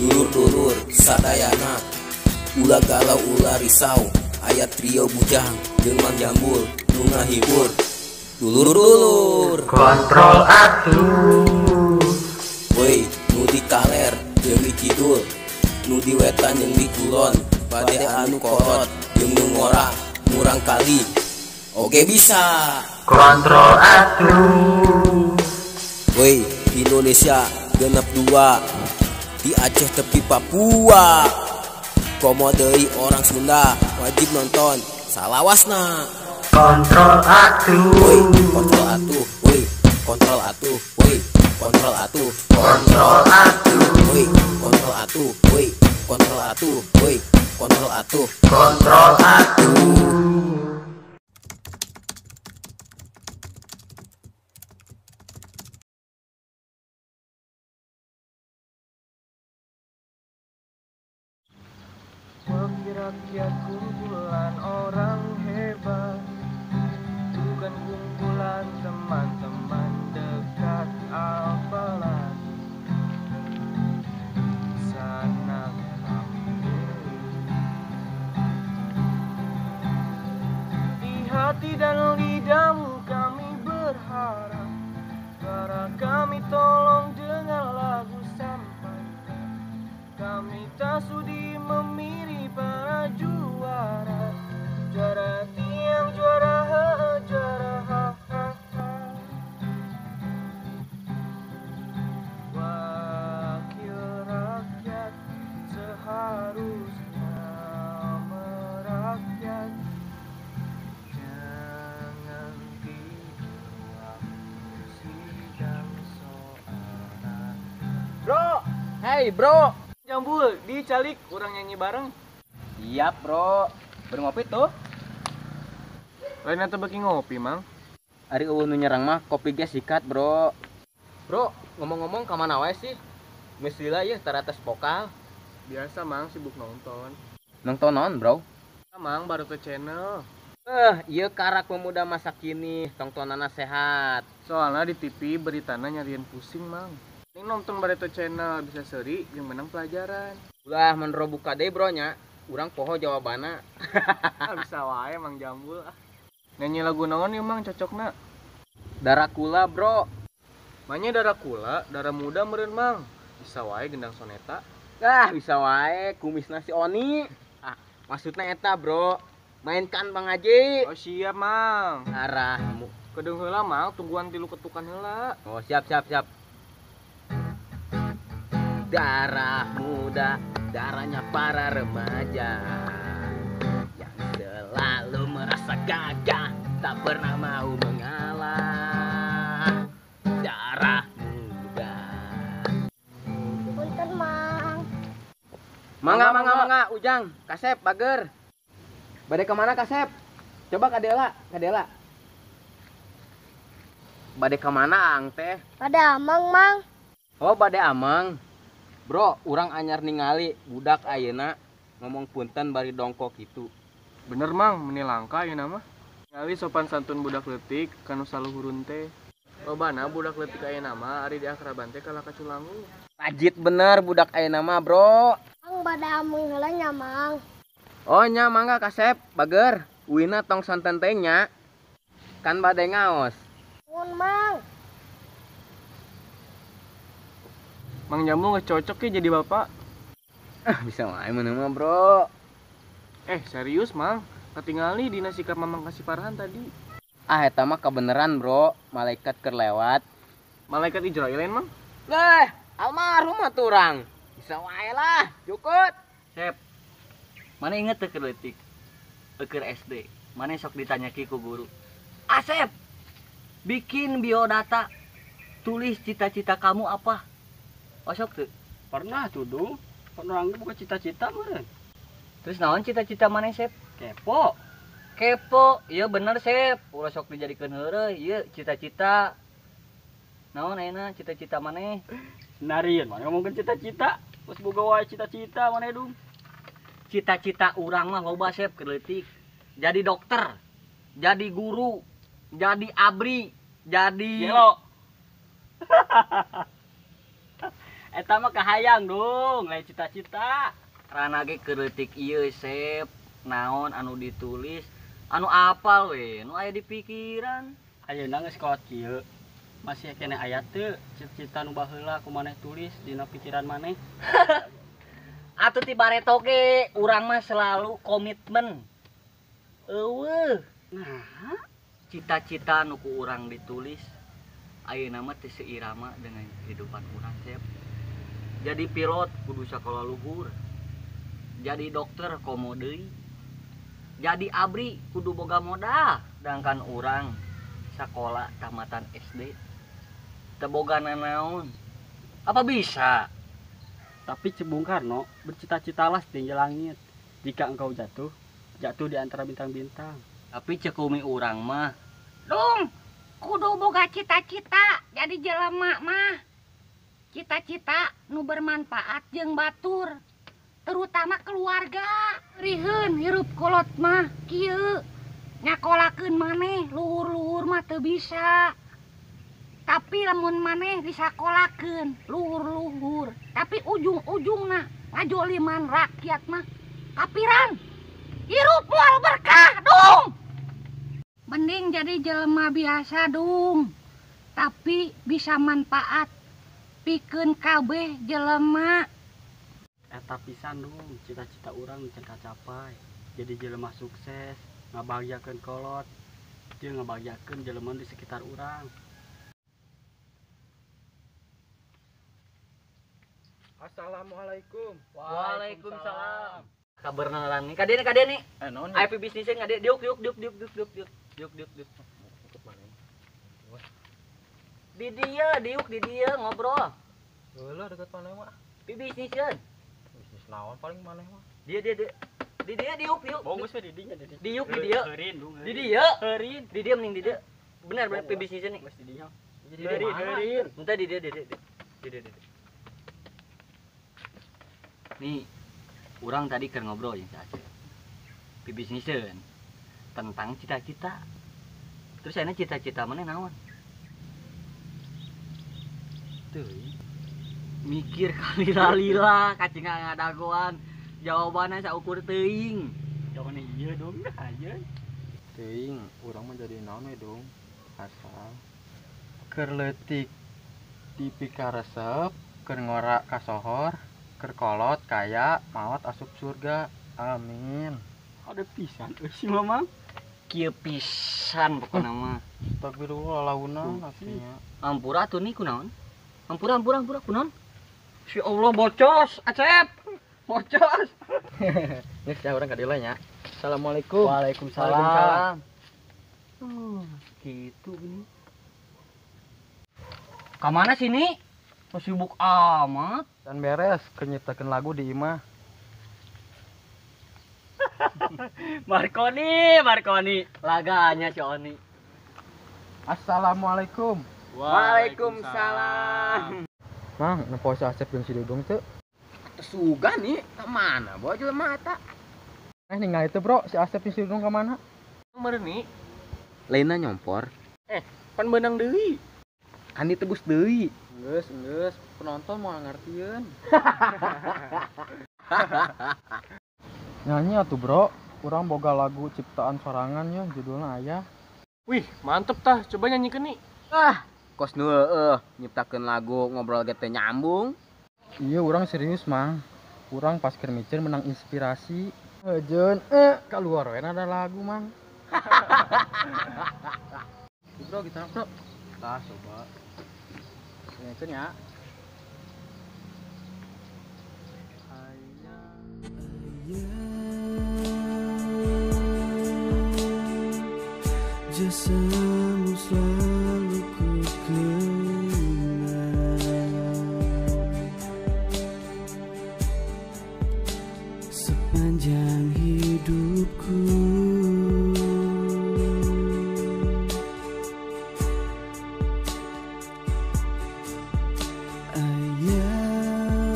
Dulur-dulur sadayana, ulah galau ulah risau, aya trio bujang jeung Mang Jambul nu ngahibur. Dulur-dulur kontrol atuh. Woi, nu di kaler jeung di kidul, nu di wetan jeung di kulon, bade anu kolot jeung nu ngora murang kali. Oke bisa. Kontrol atuh. Woi, Indonesia genep 2, di Aceh tepi Papua. Komo deui orang Sunda wajib nonton salawasna. Kontrol atuh. Woi, kontrol atuh. Woi, kontrol atuh. Woi, kontrol atuh. Kontrol atuh. Woi, kontrol atuh. Woi, kontrol atuh. Woi, kontrol atuh. Kontrol atuh. Wakil rakyat kumpulan orang hebat, bukan kumpulan teman-teman dekat, apalagi sanak famili. Di hati dan lidahmu kami berharap, suara kami tolong dengar lagu sampaikan. Kami tak sudi memilih para juara, juara tiang, juara ha, juara ha, ha, ha. Wakil rakyat seharusnya merakyat, jangan tidur waktu sidang soal. Bro, hey bro. Jambul, dicalik, kurang nyanyi bareng. Siap bro, baru ngopi tuh. Lain atau beki ngopi mang? Ari eueuh nu nyerang mah kopi ge sikat bro. Bro, ngomong-ngomong ka mana wae sih? Geus lila ieu tarates vokal. Biasa mang, sibuk nonton. Nonton naon bro? Mang, baru ke channel. Ieu karak pemuda masa kini, tongtonana sehat. Soalnya di TV beritana nyariin pusing mang. Ini nonton Barito Channel bisa seri yang menang pelajaran. Ulah menro buka deui bro nya, urang poho jawabana. Bisa wae Mang Jambul ah. Nyanyi lagu naon ieu Mang cocokna? Darakula bro. Manya Darakula, darah muda meureun Mang. Bisa wae gendang soneta. Ah, bisa wae kumisna si Oni. Ah, maksudna eta bro. Mainkan Bang Haji. Oh siap Mang. Arahmu. Kedeung heula Mang, tungguan tilu ketukan heula. Oh siap siap siap. Darah muda, darahnya para remaja yang selalu merasa gagah, tak pernah mau mengalah. Darah muda. Punten Mang. Mangga mangga mangga, Ujang, Kasep, Bager. Bade kemana Kasep? Coba Kadela, Kadela. Bade kemana ang teh? Bade amang Mang. Oh bade amang. Bro, urang anyar ningali budak ayeuna ngomong punten bari dongkok gitu. Bener Mang, meni langka ayeuna mah. Ningali sopan santun budak leutik kanu saluhurun teh. Lobana budak leutik ayeuna mah ari di akraban teh kalah kaculangu. Pajit bener budak ayeuna mah, bro. Mang bade ameng heula nya, Mang. Oh nya mangga Kasep, bager. Uina tong santen teh nya. Kan bade ngaos. Nuhun Mang. Mang Jambul nggak cocok ya jadi bapak. Ah, bisa wae mana mah, bro. Serius Mang, ketinggali dina sikap Mamang kasih Farhan tadi. Ah, eta mah kebeneran, bro. Malaikat keur lewat. Malaikat Ijrail lain, Mang? Leh, almarhum atuh urang. Bisa wae lah, jukut. Sep. Mana inget teu keur leutik? Keur SD. Mana sok ditanyaki ku guru. Asep, bikin biodata. Tulis cita-cita kamu apa? Osok tuh. Pernah tuh dong. Orang itu bukan cita-cita meureun. Terus naon cita-cita maneh, Sep? Kepo. Kepo. Iya bener, Sep. Ulah sok dijadikeun heureuy. Ieu cita-cita. Naon ayeuna cita-cita maneh? Narian maneh ngomongkeun cita-cita. Geus boga wae cita-cita maneh dung. Cita-cita urang mah loba, Sep, keur leutik. Jadi dokter, jadi guru, jadi abri, jadi Gelo. Eta mah kahayang dong, lain cita-cita. Rana ge keur leutik ieu Sep, naon anu ditulis, anu apal we, nu aya di pikiran. Ayeuna geus kolot kieu. Masih keneh aya teu cita-cita nu baheula ku maneh tulis dina pikiran maneh? Atuh ti bareto ge urang mah selalu komitmen. Eueuh. Nah, cita-cita nu ku urang ditulis ayeuna mah teu seirama dengan kehidupan urang Sep. Jadi pilot kudu sakola luhur. Jadi dokter komo deui. Jadi abri kudu boga modal. Sedangkan urang sakola tamatan SD teu boga nanaon. Apa bisa? Tapi cek Bung Karno, bercita-citalah setinggi langit. Jika engkau jatuh, jatuh di antara bintang-bintang. Tapi cek umi urang mah, Dung, kudu boga cita-cita jadi jelema mah. Cita-cita nu bermanfaat jeung batur, terutama keluarga. Riheun hirup kolot mah kieu. Nyakolakeun maneh luhur-luhur mah teu bisa. Tapi lamun maneh disakolakeun luhur-luhur, tapi ujung-ujungna ngajoliman rakyat mah kapiran. Hirup moal berkah, Dung. Mending jadi jelema biasa, Dung, tapi bisa manfaat pikeun kabeh jelema. Eta pisan Dung, cita-cita urang can kacapai. Jadi jelema sukses, ngabahagiakeun kolot, jeung ngabahagiakeun jelema di sekitar urang. Assalamualaikum. Waalaikumsalam. Kabarna nih, kade nih, kade nih. Naon? IP bisnisnya ngade, diuk diuk diuk diuk diuk diuk diuk diuk diuk diuk. Di dia, diuk di dia ngobrol. Heula deket maneh mah. Pi bisnisnya. Bisnis naon paling maneh mah. Dia dia dia. Di dia diuk diuk. Bongos we di dinya di dinya. Diuk di dia. Heurin Dung. Di dia. Heurin. Di dia mending di dia. Benar benar pi bisnisnya nih. Geus di dinya. Di dia Heurin. Entah di dia di dia. Di dia di dia. Nih, urang tadi keur ngobrol jeung si Aceh. Pi bisnisnya tentang cita-cita. Terus ayeuna cita-cita maneh naon? Teuing. Mikir kali lila kacing ngadagoan. Jawabannya saukur teuing. Jawabannya ieu Dung, aja. Teuing, urang mah jadi naon we Dung. Asal keur leutik dipikaresep, keur ngora kasohor, keur kolot kaya, maot asup surga. Amin. Ada pisan euy si Mamang. Kieu pisan pokona mah. Astagfirullah launa artinya. Ampura atuh nih kunaon? Ampura ampura ampura kunaon? Si Allah bocos, Acep. Bocos. Geus ya urang ka dieu nya. Assalamualaikum. Waalaikumsalam. Gitu gini. Kamana sini? Sibuk amat. Dan beres keur nyiptakeun lagu di imah. Marconi, Marconi. Laganya si Oni. Assalamualaikum. Waalaikumsalam. Mang, nempo si Asep jeung si Dudung teu? Sugan nih, ka mana bawa jelema eta? Ningali teu, Bro, si Asep jeung si Dudung ka mana? Meureun nih. Lainna nyompor. Pan beunang deui. Kan ditebus deui. Geus, geus, penonton moal ngartieun. Nyanyi atuh, Bro. Urang boga lagu ciptaan sorangan ya, judulna Ayah. Wih, mantep tah. Coba nyanyikan nih. Ah, kos nu heueuh nyiptakeun lagu ngobrol ge teu nyambung. Iya, urang serius, Mang. Urang pas keur micin menang inspirasi. Heujeun keluar we ada lagu, Mang. Bro, gitar, Bro. Tah, coba. Nyanyikeun ya. Jasamu selalu ku kenang sepanjang hidupku. Ayah,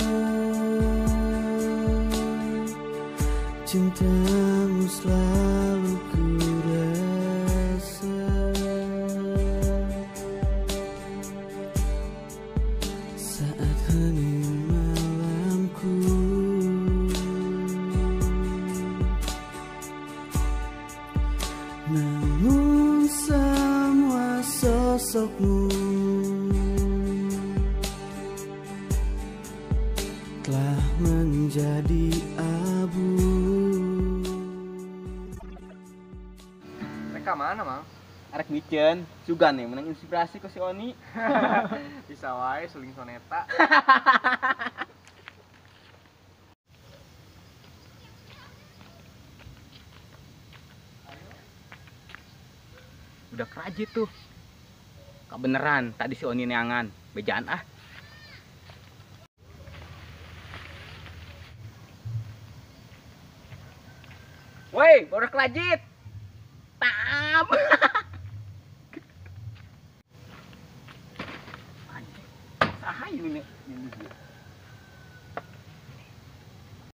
cintamu selalu ku rasa. Sosokmu telah menjadi abu. Mereka mana, Mang? Arek miceun, sugan nih menang inspirasi ke si Oni. Bisa wae suling soneta. Udah kerajit tuh. Kebeneran tadi si Oni neangan, bejaan ah. Woi, baru kerajit. Tam.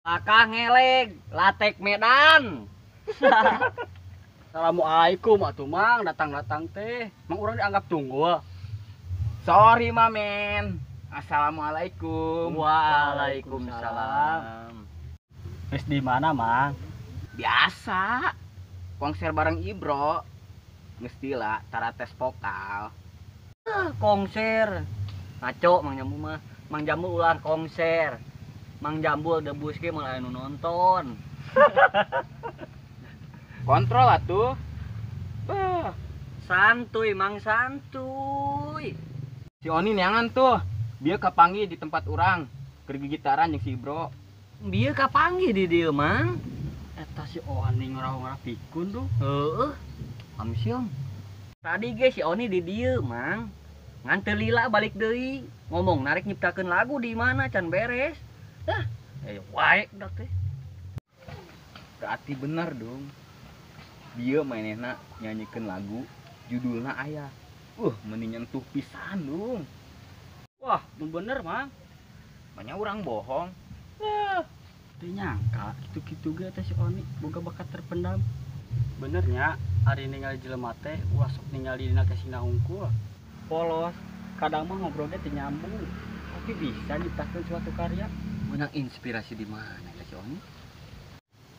Lakah ngeleg, latek Medan. Assalamualaikum atuh Mang, datang-datang teh. Mang urang dianggap tunggu. Sorry mamen. Assalamualaikum. Waalaikumsalam. Wis di mana, Mang? Biasa. Konser bareng Ibro. Mesti lah tara tes vokal. Konser. Ngaco Mang Jambu mah. Mang Jambu ulah konser. Mang Jambul debus ge malah anu nonton. Kontrol atuh. Bah, santuy Mang, santuy. Si Oni neangan tuh. Dia kapanggih di tempat urang keur gitaran jeung si Ibro. Bieu kapanggih di dieu, Mang. Eta si Oni ngorah-ngorah pikun tuh. Heeh. Amsiong. Tadi ge si Oni di dieu, Mang. Ngan teu lila balik deui. Ngomong narik nyiptakeun lagu di mana can beres. Hah, wae budak teh. Berarti bener dong. Dia mainnya nyanyikan lagu judulnya Ayah. Mending nyentuh pisan dong. Wah, bener Mang. Banyak orang bohong. Teu nyangka kitu-kitu ge teh si Oni boga bakat terpendam. Benernya ari ningali jelema teh ulah sok ningali dina kesina hungkul. Polos, kadang mah ngobrol ge teu nyambung. Tapi bisa nyiptakeun suatu karya. Menang inspirasi di mana ya si Oni?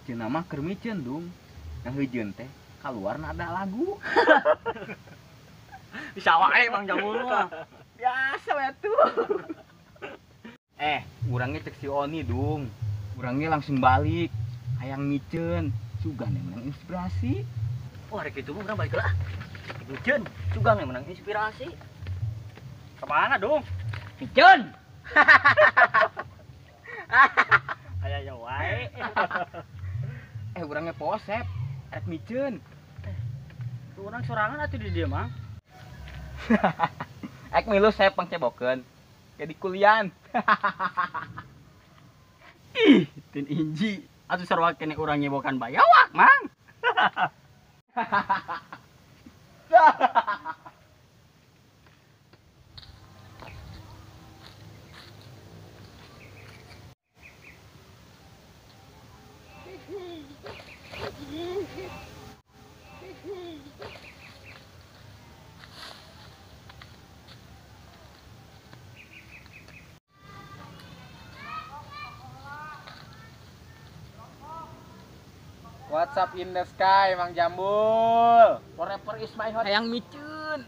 Cenah mah keur miceun dong. Nah heujeun teh kaluar nada lagu. Bisa wae Mang Jambul mah. Biasa we tuh. Urangnya cek si Oni dung. Urangnya langsung balik. Hayang miceun, sugan yang menang inspirasi. Wah, rek kitu mah urang balik lah. Miceun, sugan yang menang inspirasi. Kemana dong? Miceun. Aya ya wae. Urangnya posep. Rek miceun. Tuh urang sorangan atuh di dieu, Mang. Ek milu saya pangcebokeun. Kayak di kulian. Ih, tin inji. Atuh sarua keneh urang nyebokan bayawak, Mang. What's up in the sky, Mang Jambul? Forever is my heart. Hayang miceun.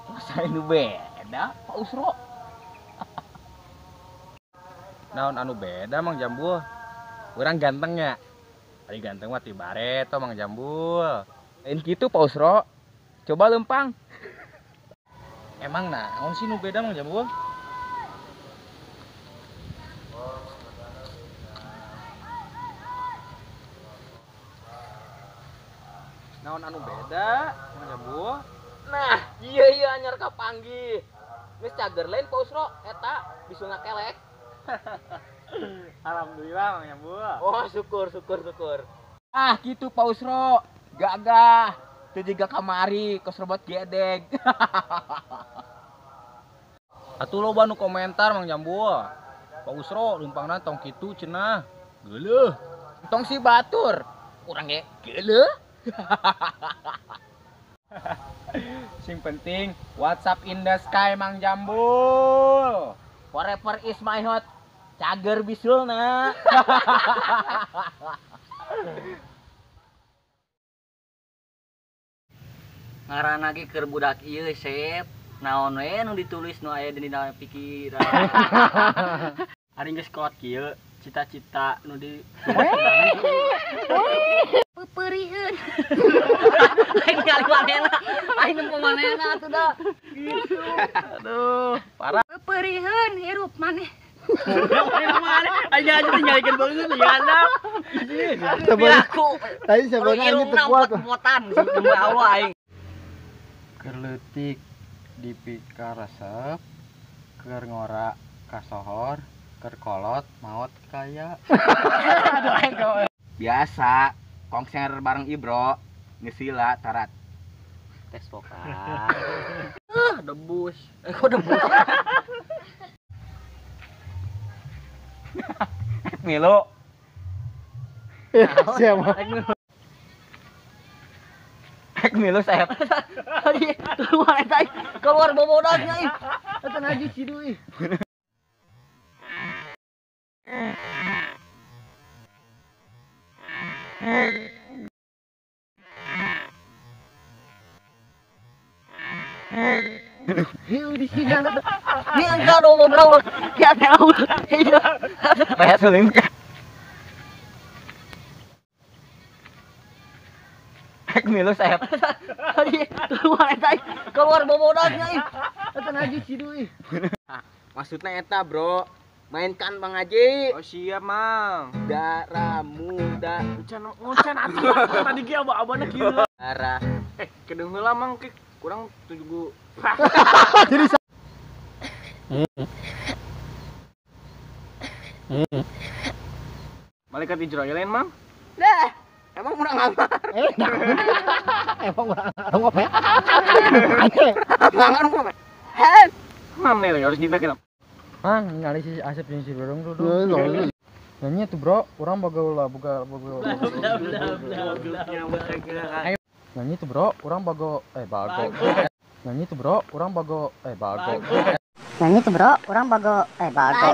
Masa nu beda, Pak Usro? Naon anu beda, Mang Jambul? Urang ganteng ya? Ari ganteng mah ti bareto, Mang Jambul. Lain kitu, Pak Usro. Coba lempang. Emang naon sih nu beda, Mang Jambul? Naon anu beda, Mang Jambul? Nah, iya anyar kapanggih. Geus cager lain Pak Usro, eta bisulna kelek. Alhamdulillah Mang Jambul. Oh, syukur. Ah, gitu Pak Usro. Gagah. Teu jiga kamari kos robot gedeg. Atuh loba nu komentar Mang Jambul. Pak Usro leumpangna tong kitu cenah. Geuleuh. Tong si batur. Urang ge geuleuh. Sing penting WhatsApp in the sky Mang Jambul. Forever is my hot. Cager bisulna. Ngaranna ge keur budak ieu Sep. Naon we nu ditulis nu aya dina pikiran. Ari geus kolot kieu, cita-cita nu di Pepeurieun. Aing ningali manehna, aing nempo manehna atuh da. Gitu. Aduh, parah. Pepeurieun hirup maneh. Aing aja tinggalikeun beungeut ya anak. Aku. Tadi sebenarnya ini teu kuat. Potan demi Allah aing. Keur leutik dipikaresep, keur ngora kasohor, keur kolot maot kaya. Biasa, konser bareng Ibro, ngesila tarat. Tes vokal. Debus. Kok debus? Milo. Siapa? Ek Milo saya. Tadi keluar eta keluar bobodagnya ih. Eta najis sidu ih. Hiu di sini. Ini enggak dong ngobrol. Ya tahu. Kayak suling. Ek Milo saya. Tadi keluar eta keluar bobodagnya ih. Eta najis sidu ih. Maksudnya eta, Bro. Mainkan Bang Haji. Oh siap, Mang. Darah muda. Ucan atuh. Tadi ge aba-abana kieu. Darah. Kedeung heula Mang ke kurang 7. Jadi Malaikat Ijrail lain, Mang? Dah. Emang urang ngamar. Emang urang apa ya? Mangan apa? Mang nih harus kita. Mang, ningali si Asep jeung si Dodong dulu. Nyanyi tuh, Bro. Urang boga ulah boga boga. Nyanyi tuh, Bro. Urang bago bago. Nyanyi tuh, Bro. Urang bago bago. Nyanyi tuh, Bro. Urang bago bago.